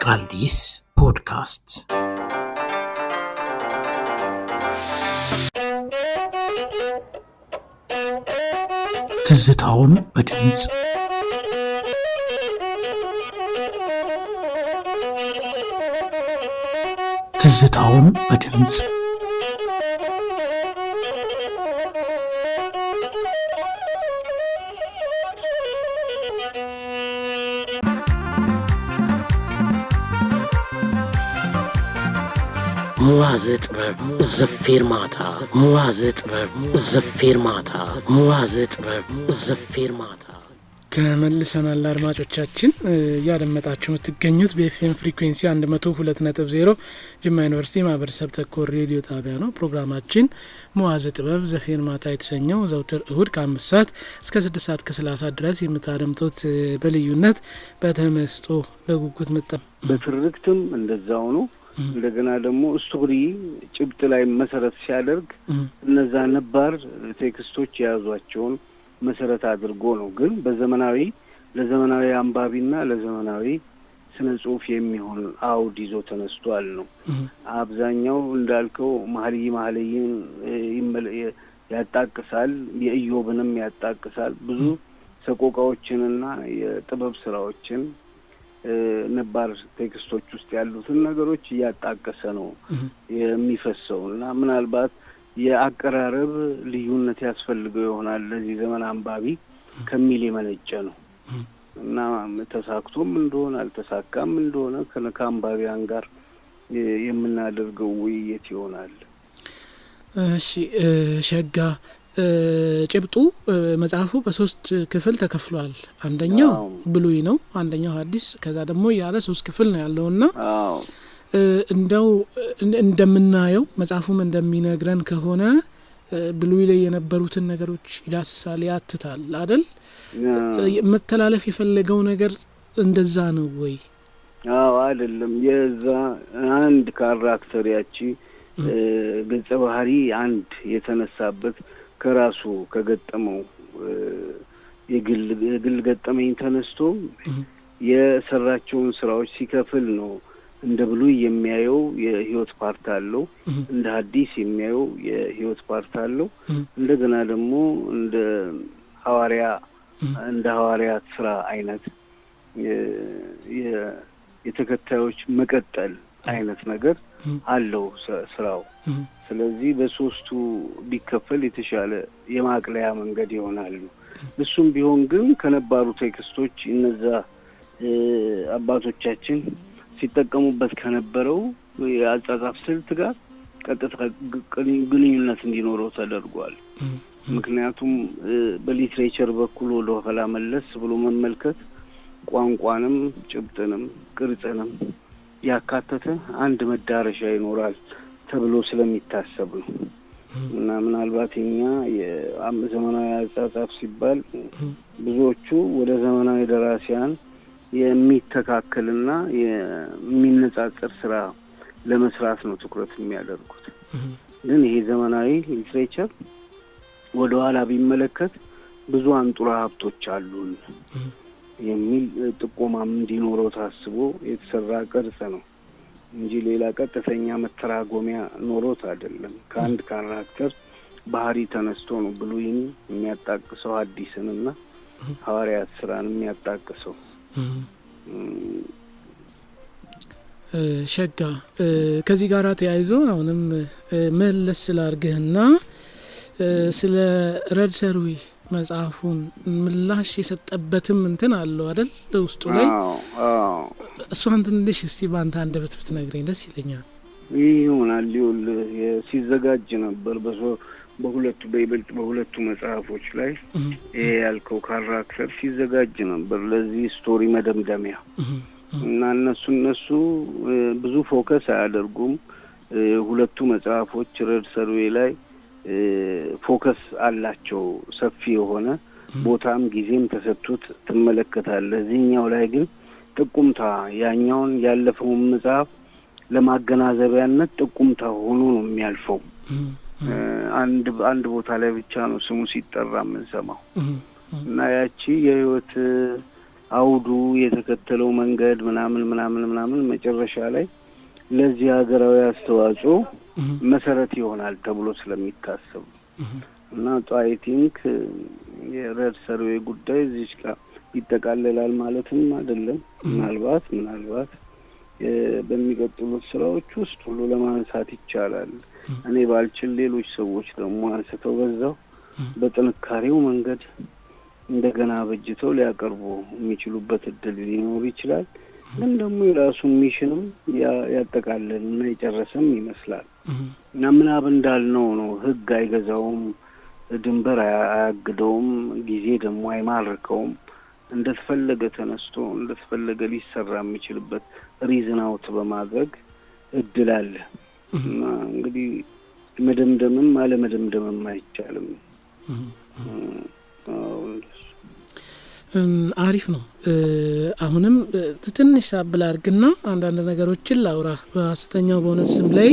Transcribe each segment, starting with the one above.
ቃልዲስ ፖድካስት። ትዝታውን በድምፅ። ትዝታውን በድምፅ። ሙሐዘ ጥበብ ዘፌርማታ፣ ሙሐዘ ጥበብ ዘፌርማታ፣ ሙሐዘ ጥበብ ዘፌርማታ። ተመልሰናል አድማጮቻችን። እያደመጣችሁ የምትገኙት በ FM frequency 102.0 ጅማ ዩኒቨርሲቲ ማህበረሰብ ተኮር ሬዲዮ ጣቢያ ነው። ፕሮግራማችን ሙሐዘ ጥበብ ዘፌርማታ የተሰኘው ዘውትር እሁድ ከ5 ሰዓት እስከ 6 ሰዓት ከ30 ድረስ የምታደምጡት በልዩነት በተመስጦ በጉጉት ምጣ በትርክትም እንደዛው ነው። እንደገና ደግሞ story ጭብጥ ላይ መሰረት ሲያደርግ እነዛ ነባር text ኦች የያዟቸውን መሰረት አድርጎ ነው። ግን በዘመናዊ ለዘመናዊ አንባቢና ለዘመናዊ ስነ ጽሁፍ የሚሆን አውድ ይዞ ተነስቷል ነው። አብዛኛው እንዳልከው መኃልየ መኃልይን ያጣቅሳል፣ የኢዮብንም ያጣቅሳል። ብዙ ሰቆቃዎችንና የጥበብ ስራዎችን ነባር text ኦች ውስጥ ያሉትን ነገሮች እያጣቀሰ ነው የሚፈሰው እና ምናልባት የአቀራረብ ልዩነት ያስፈልገው ይሆናል ለዚህ ዘመን አንባቢ ከሚል የመነጨ ነው እና ተሳክቶም እንደሆነ አልተሳካም እንደሆነ ከአንባቢያን ጋር የምናደርገው ውይይት ይሆናል። እሺ ሸጋ፣ ጭብጡ መጽሐፉ በሶስት ክፍል ተከፍሏል። አንደኛው ብሉይ ነው፣ አንደኛው ሐዲስ፣ ከዛ ደግሞ ያለ ሶስት ክፍል ነው ያለውና እንደው እንደምናየው መጽሐፉም እንደሚነግረን ከሆነ ብሉይ ላይ የነበሩትን ነገሮች ይዳስሳል፣ ያትታል አይደል? መተላለፍ የፈለገው ነገር እንደዛ ነው ወይ? አዎ አይደለም። የዛ አንድ character ያቺ ገጸ ባህሪ አንድ የተነሳበት ከራሱ ከገጠመው የግል ገጠመኝ ተነስቶ የሰራቸውን ስራዎች ሲከፍል ነው። እንደ ብሉይ የሚያየው የህይወት part አለው፣ እንደ ሐዲስ የሚያየው የህይወት part አለው። እንደገና ደግሞ እንደ ሐዋርያ እንደ ሐዋርያት ስራ አይነት የተከታዮች መቀጠል አይነት ነገር አለው ስራው። ስለዚህ በሶስቱ ቢከፈል የተሻለ የማቅለያ መንገድ ይሆናል። እሱም ቢሆን ግን ከነባሩ text ኦች እነዛ አባቶቻችን ሲጠቀሙበት ከነበረው የአጻጻፍ ስልት ጋር ቀጥታ ግንኙነት እንዲኖረው ተደርጓል። ምክንያቱም በ literature በኩል ወደ ኋላ መለስ ብሎ መመልከት ቋንቋንም ጭብጥንም ቅርጽንም ያካተተ አንድ መዳረሻ ይኖራል ተብሎ ስለሚታሰብ ነው። እና ምናልባት እኛ የዘመናዊ አጻጻፍ ሲባል ብዙዎቹ ወደ ዘመናዊ ደራሲያን የሚተካከልና የሚነጻጸር ስራ ለመስራት ነው ትኩረት የሚያደርጉት። ግን ይሄ ዘመናዊ literature ወደ ኋላ ቢመለከት ብዙ አንጡራ ሀብቶች አሉን የሚል ጥቆማም እንዲኖረው ታስቦ የተሰራ ቅርጽ ነው እንጂ ሌላ ቀጥተኛ መተራጎሚያ ኖሮት አይደለም። ከአንድ character ባህሪ ተነስቶ ነው ብሉይን የሚያጣቅሰው ሐዲስንና ሐዋርያት ስራን የሚያጣቅሰው። ሸጋ፣ ከዚህ ጋር ተያይዞ አሁንም መለስ ስላርግህና ስለ ረድ ሰርዊ መጽሐፉን ምላሽ የሰጠበትም እንትን አለው አይደል ውስጡ ላይ? እሷን ትንሽ እስቲ ባንተ አንደበት ብትነግረኝ ደስ ይለኛል። ይሆናል ይኸውልህ፣ ሲዘጋጅ ነበር በሁለቱ በይበልጥ በሁለቱ መጽሐፎች ላይ ይሄ ያልከው character ሲዘጋጅ ነበር ለዚህ story መደምደሚያ እና እነሱ ብዙ focus አያደርጉም። ሁለቱ መጽሐፎች ረድ ሰርዌ ላይ focus አላቸው፣ ሰፊ የሆነ ቦታም ጊዜም ተሰጥቶት ትመለከታለህ። እዚህኛው ላይ ግን ጥቁምታ ያኛውን ያለፈውን መጽሐፍ ለማገናዘቢያነት ጥቁምታ ሆኖ ነው የሚያልፈው። አንድ ቦታ ላይ ብቻ ነው ስሙ ሲጠራ የምንሰማው እና ያቺ የህይወት አውዱ የተከተለው መንገድ ምናምን ምናምን ምናምን መጨረሻ ላይ ለዚህ ሀገራዊ አስተዋጽኦ መሰረት ይሆናል ተብሎ ስለሚታሰብ እና I think የረድ ሰርዌ ጉዳይ እዚህ ጋር ይጠቃለላል ማለትም አይደለም። ምናልባት በሚቀጥሉት ስራዎች ውስጥ ሁሉ ለማንሳት ይቻላል። እኔ ባልችል ሌሎች ሰዎች ደግሞ አንስተው በዛው በጥንካሬው መንገድ እንደገና በጅተው ሊያቀርቡ የሚችሉበት እድል ሊኖር ይችላል። ግን ደግሞ የራሱን mission ም ያጠቃልልና የጨረሰም ይመስላል እና ምናብ እንዳልነው ነው። ህግ አይገዛውም፣ ድንበር አያግደውም፣ ጊዜ ደግሞ አይማርከውም። እንደተፈለገ ተነስቶ እንደተፈለገ ሊሰራ የሚችልበት reason out በማድረግ እድል አለ እና እንግዲህ መደምደምም አለመደምደምም አይቻልም። አሪፍ ነው። አሁንም ትንሽ ሳብል አድርግና አንዳንድ ነገሮችን ላውራ። በሐሰተኛው በእውነት ስም ላይ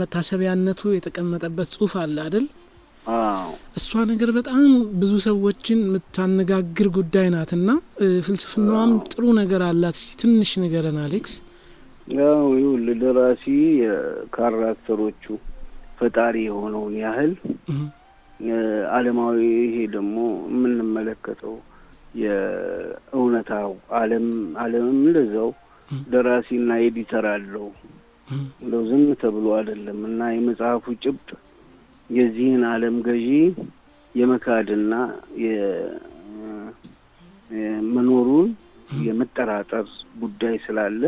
መታሰቢያነቱ የተቀመጠበት ጽሁፍ አለ አይደል? አዎ። እሷ ነገር በጣም ብዙ ሰዎችን የምታነጋግር ጉዳይ ናትና ፍልስፍናዋም ጥሩ ነገር አላት። እስቲ ትንሽ ንገረን አሌክስ። ያው ይኸውልህ ደራሲ character ኦቹ ፈጣሪ የሆነውን ያህል ዓለማዊ ይሄ ደግሞ የምንመለከተው የእውነታው ዓለምም እንደዛው ደራሲና editor አለው። እንደው ዝም ተብሎ አይደለም እና የመጽሐፉ ጭብጥ የዚህን ዓለም ገዢ የመካድና የመኖሩን የመጠራጠር ጉዳይ ስላለ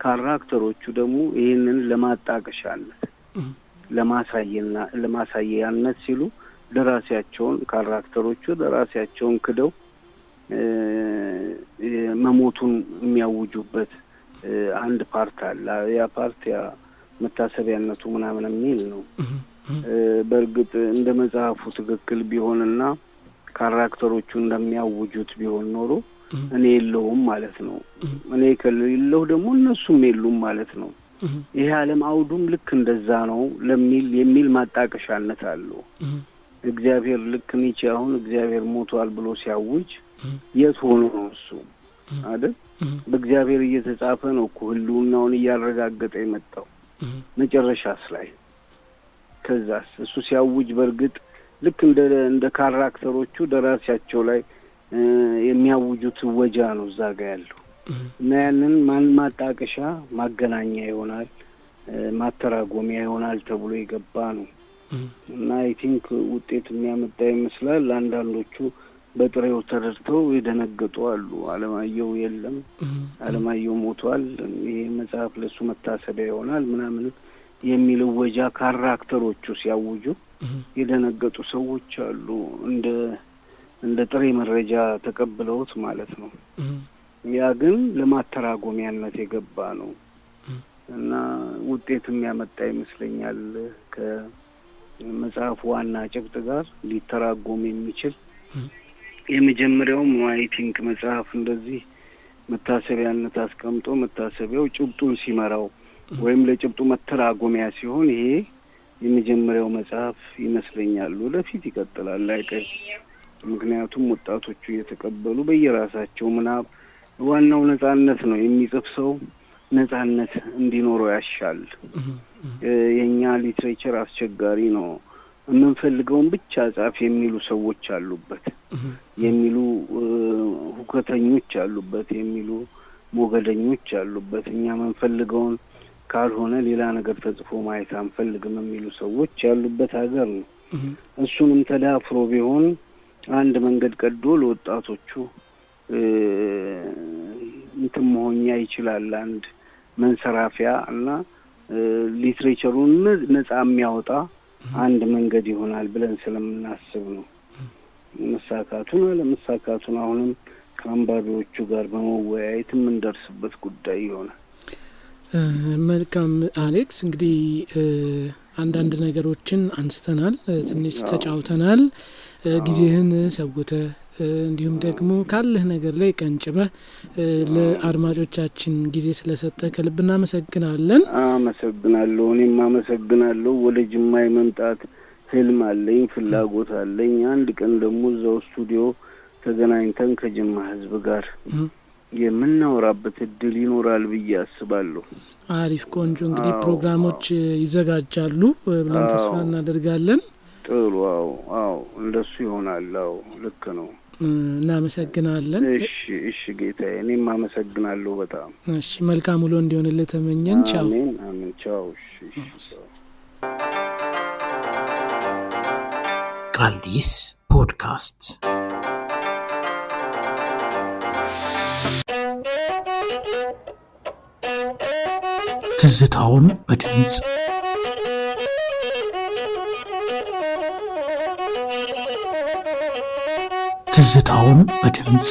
character ኦቹ ደግሞ ይህንን ለማጣቀሻነት ለማሳያነት ሲሉ ደራሲያቸውን character ኦቹ ደራሲያቸውን ክደው መሞቱን የሚያውጁበት አንድ part አለ። ያ part ያ መታሰቢያነቱ ምናምን የሚል ነው። በእርግጥ እንደ መጽሐፉ ትክክል ቢሆንና character ኦቹ እንደሚያውጁት ቢሆን ኖሮ እኔ የለሁም ማለት ነው። እኔ ከሌለሁ ደግሞ እነሱም የሉም ማለት ነው። ይሄ ዓለም አውዱም ልክ እንደዛ ነው ለሚል የሚል ማጣቀሻነት አለው። እግዚአብሔር ልክ ኒቼ አሁን እግዚአብሔር ሞቷል ብሎ ሲያውጅ የት ሆኖ ነው እሱ አይደል? በእግዚአብሔር እየተጻፈ ነው እኮ ህልውናውን እያረጋገጠ የመጣው መጨረሻስ ላይ። ከዛስ እሱ ሲያውጅ በእርግጥ ልክ እንደ character ኦቹ ደራሲያቸው ላይ የሚያውጁት ወጃ ነው እዛ ጋር ያለው እና ያንን ማጣቀሻ ማገናኛ ይሆናል፣ ማተራጎሚያ ይሆናል ተብሎ የገባ ነው እና I think ውጤት የሚያመጣ ይመስላል። አንዳንዶቹ በጥሬው ተረድተው የደነገጡ አሉ። አለማየሁ የለም፣ አለማየሁ ሞቷል፣ ይሄ መጽሐፍ ለሱ መታሰቢያ ይሆናል ምናምን የሚል ወጃ character ኦቹ ሲያውጁ የደነገጡ ሰዎች አሉ። እንደ ጥሬ መረጃ ተቀብለውት ማለት ነው። ያ ግን ለማተራጎሚያነት የገባ ነው እና ውጤት የሚያመጣ ይመስለኛል። ከመጽሐፉ ዋና ጭብጥ ጋር ሊተራጎም የሚችል የመጀመሪያውም I think መጽሐፍ እንደዚህ መታሰቢያነት አስቀምጦ መታሰቢያው ጭብጡን ሲመራው ወይም ለጭብጡ መተራጎሚያ ሲሆን ይሄ የመጀመሪያው መጽሐፍ ይመስለኛል። ወደፊት ይቀጥላል አይቀር። ምክንያቱም ወጣቶቹ እየተቀበሉ በየራሳቸው ምናብ ዋናው ነጻነት ነው። የሚጽፍ ሰው ነጻነት እንዲኖረው ያሻል። የኛ literature አስቸጋሪ ነው። የምንፈልገውን ብቻ ጻፍ የሚሉ ሰዎች አሉበት፣ የሚሉ ሁከተኞች አሉበት፣ የሚሉ ሞገደኞች አሉበት። እኛ የምንፈልገውን ካልሆነ ሌላ ነገር ተጽፎ ማየት አንፈልግም የሚሉ ሰዎች ያሉበት ሀገር ነው። እሱንም ተዳፍሮ ቢሆን አንድ መንገድ ቀዶ ለወጣቶቹ እንትን መሆኛ ይችላል። አንድ መንሰራፊያ እና literature ኡን ነጻ የሚያወጣ አንድ መንገድ ይሆናል ብለን ስለምናስብ ነው። መሳካቱን አለመሳካቱን አሁንም ከአንባቢዎቹ ጋር በመወያየት የምንደርስበት ጉዳይ ይሆናል። መልካም አሌክስ፣ እንግዲህ አንዳንድ ነገሮችን አንስተናል፣ ትንሽ ተጫውተናል። ጊዜህን ሰውተህ እንዲሁም ደግሞ ካለህ ነገር ላይ ቀንጭበህ ለአድማጮቻችን ጊዜ ስለሰጠህ ከልብ እናመሰግናለን። አመሰግናለሁ። እኔም አመሰግናለሁ። ወደ ጅማ የመምጣት ህልም አለኝ፣ ፍላጎት አለኝ። አንድ ቀን ደግሞ እዛው ስቱዲዮ ተገናኝተን ከጅማ ህዝብ ጋር የምናወራበት እድል ይኖራል ብዬ አስባለሁ። አሪፍ፣ ቆንጆ። እንግዲህ ፕሮግራሞች ይዘጋጃሉ ብለን ተስፋ እናደርጋለን። ጥሩ። አዎ አዎ፣ እንደሱ ይሆናል። አዎ፣ ልክ ነው። እናመሰግናለን። እሺ እሺ ጌታዬ፣ እኔም አመሰግናለሁ በጣም። እሺ፣ መልካም ውሎ እንዲሆንልህ ተመኘን። ቻው። አሜን አሜን። ቻው። እሺ እሺ። ቃልዲስ ፖድካስት። ትዝታውን በድምፅ። ትዝታውን በድምፅ።